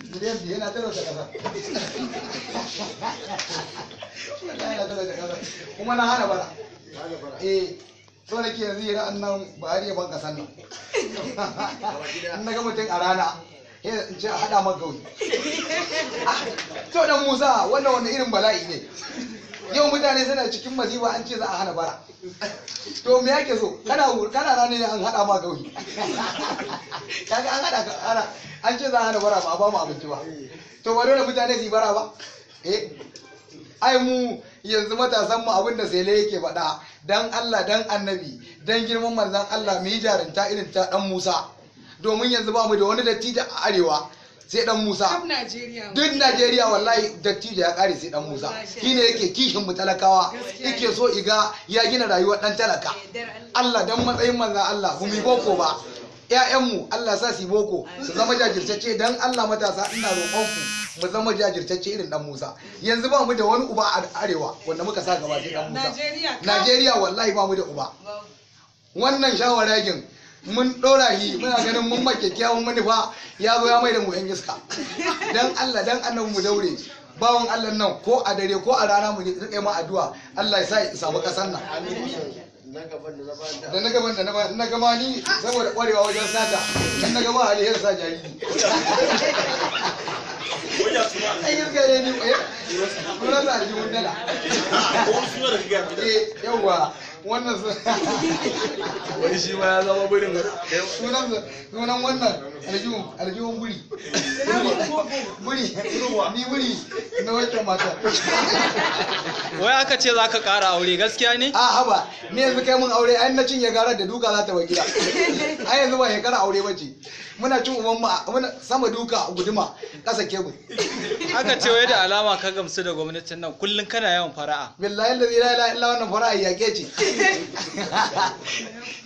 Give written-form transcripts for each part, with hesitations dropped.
Miliyan 5 yana talauta kasa. Wallahi na talauta kasa. Kuma na hana bara. Eh, so nake yanzu yi ra'an nan Buhari ya ban kasan nan. In na ga mutum a rana, sai in ce a haɗa maka gauri. To dan Musa, wannan wani irin bala'i ne. Yau mutane suna cikin masifa an ce za a hana bara. To me yake so? Kana rana ne an haɗa ma gauri. Kaga an haɗa ka ana an ce za a hana bara ba a ba mu abinci ba. To ba dole mutane su yi bara ba? Eh. Ai mu yanzu matasan mu abin da Sele yake faɗa, dan Allah dan Annabi dan girman manzon Allah mu yi jarinta irin ta dan Musa, domin yanzu ba mu da wani dattijo a arewa sai dan Musa. Kaf Najeriya. Duk Najeriya wallahi dattijo ya kare sai dan Musa. Shine yake kishin mu talakawa, yake so iga ya gina rayuwar dan talaka. Allah dan matsayin manzon Allah mu yi boko ba, ƴaƴanmu Allah sa su yi boko su zama jajirtacce. Dan Allah matasa ina roƙon ku mu zama jajirtacce irin dan Musa. Yanzu ba mu da wani uba a arewa wanda muka sa gaba sai dan Musa. Najeriya kaf. Najeriya wallahi ba mu da uba. Wannan shawaragin mun ɗora shi muna ganin mun ma kyakkyawan manufa, ya zo ya mai da mu yan iska. Dan Allah dan annabi mu daure, bawan Allah nan ko a dare ko a rana mu rika ma addu'a Allah ya sa ya samu ƙasar nan. Na gaban da na bayan Da na gaban da na ba na gaba ni saboda ƙwarewa wajen sata, in na gaba hali sa jariri. Ai iska ne ni, eh, sunan sa aljihun dala. Eh yawwa, wannan Wai shi ma ya zama birin. Sunan wannan aljihun buri buri, ni buri na wancan mata. Wai aka ce za ka ƙara aure, gaskiya ne? A haba, ni yanzu kai mun aure ai na cinye garar da duka za ta bar gida. Ai yanzu ba shekara aure bace, muna cin uban mu muna sama duka guduma kasa kebul. Aka ce wai da alama ka gamsu da gwamnatin nan, kullum kana yawan fara'a. Billahi allazi la ilaha illa wannan fara'a yake ce.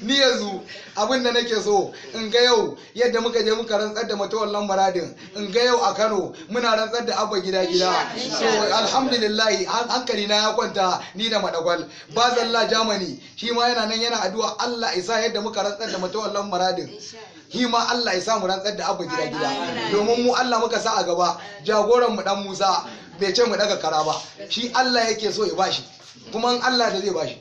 Ni yanzu abin da nake so in ga yau yadda muka je muka rantsar da Matawallan Maradin, in ga yau a Kano muna rantsar da Abba Gida Gida. So alhamdulillah hankali na ya kwanta. Ni da Madagwal ba zalla Germany, shi ma yana nan yana addu'a Allah isa yadda muka rantsar da Matawallan Maradin, shi ma Allah ya sa mu rantsar da Abba Gida Gida, domin mu Allah muka sa a gaba. Jagoran mu dan Musa bai ce mu daga kara ba, shi Allah yake so ya bashi, kuma in Allah da zai bashi.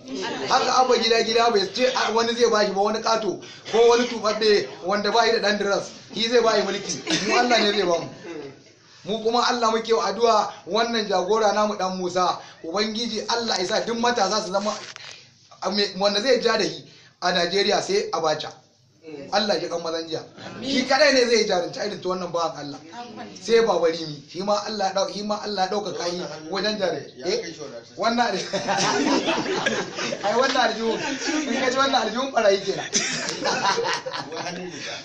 Haka Abba Gida Gida bai ce wani zai bashi ba, wani kato ko wani tubabbe wanda bai da dan diras shi zai bashi mulki. Mu Allah ne zai bamu, mu kuma Allah muke wa addu'a. Wannan jagora namu dan Musa, ubangiji Allah ya sa duk matasa su zama wanda zai ja da shi a Najeriya sai Abacha. Allah ya kan mazan jiya, shi kadai ne zai jarunta irin ta wannan bawan Allah. Sai Baba Rimi, shi ma Allah ya shi ma Allah ya dauka kai wajen jare. Eh, wannan ai wannan aljihun in ka ji wannan aljihun barayi kenan.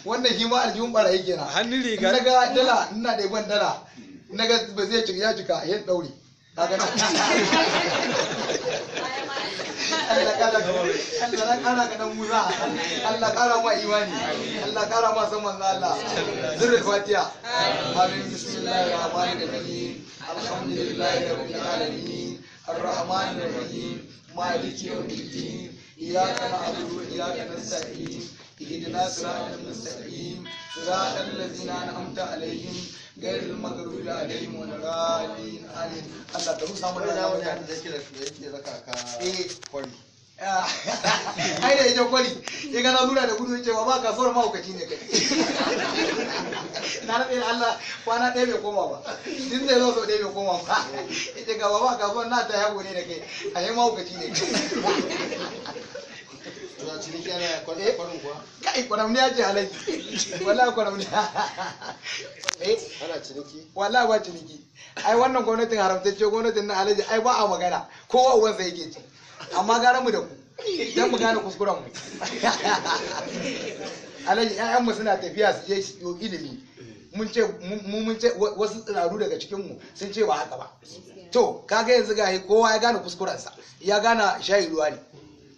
Wannan shi ma aljihun barayi kenan. Hannun riga. Na ga dala ina da ban dala, na ga ba zai cika ya cika yin daure kaga nan. Allah kara Allah kara ka dan Musa, Allah kara ma imani, Allah kara ma san manzo Allah zurrul Fatiha. Amin. Bismillahir rahmanir rahim. Alhamdulillahi rabbil alamin, arrahmanir rahim, maliki yawmiddin, iyyaka na'budu wa iyyaka nasta'in, اهدنا صراط المستقيم، صراط الذين أنعمت عليهم، غير المغضوب عليهم ولا الضالين. آمين. الله ka rusa mu wani da wani mutane da yake da yake raka ka Eh. kwari. Ai da ita kwari ya gana zura da gudu yace ba kasuwar mahaukaci ne kai. Na rantse da Allah kwana ɗaya bai koma ba, din zai zo sau ɗaya bai koma ba. Yace ga baba kasuwar na ta yago ne da kai, a yi mahaukaci ne kai. To a ciniki ana Eh. kwarin kuwa? Kai kwaramniya ce alaji, wallahi kwaramniya, eh. Ana ciniki? Wallahi ba ciniki. Ai wannan gwamnatin haramtacce gwamnatin na alaji, ai ba a magana, kowa uwansa yake ci. Amma gara mu da ku dan mu gane kuskuren mu. Alaji, ƴaƴan mu suna tafiya su je su yi ilimi, mun ce mu mun ce wasu tsiraru daga cikin mu sun ce ba haka ba. To kaga yanzu ga kowa ya gane kuskurensa, ya gane shayi ruwa ne.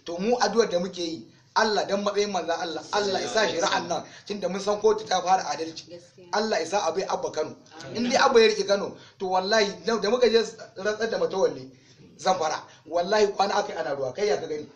To mu addu'ar da muke yi, Allah dan matsayin manzan Allah, Allah ya sa shari'an nan, tunda mun san kotu ta fara adalci, Allah ya sa abai Abba Kano. In dai Abba ya rike Kano, to wallahi da muka je rantsar da Matawalle Zamfara, wallahi kwana akai ana ruwa. Kai ya ka gani?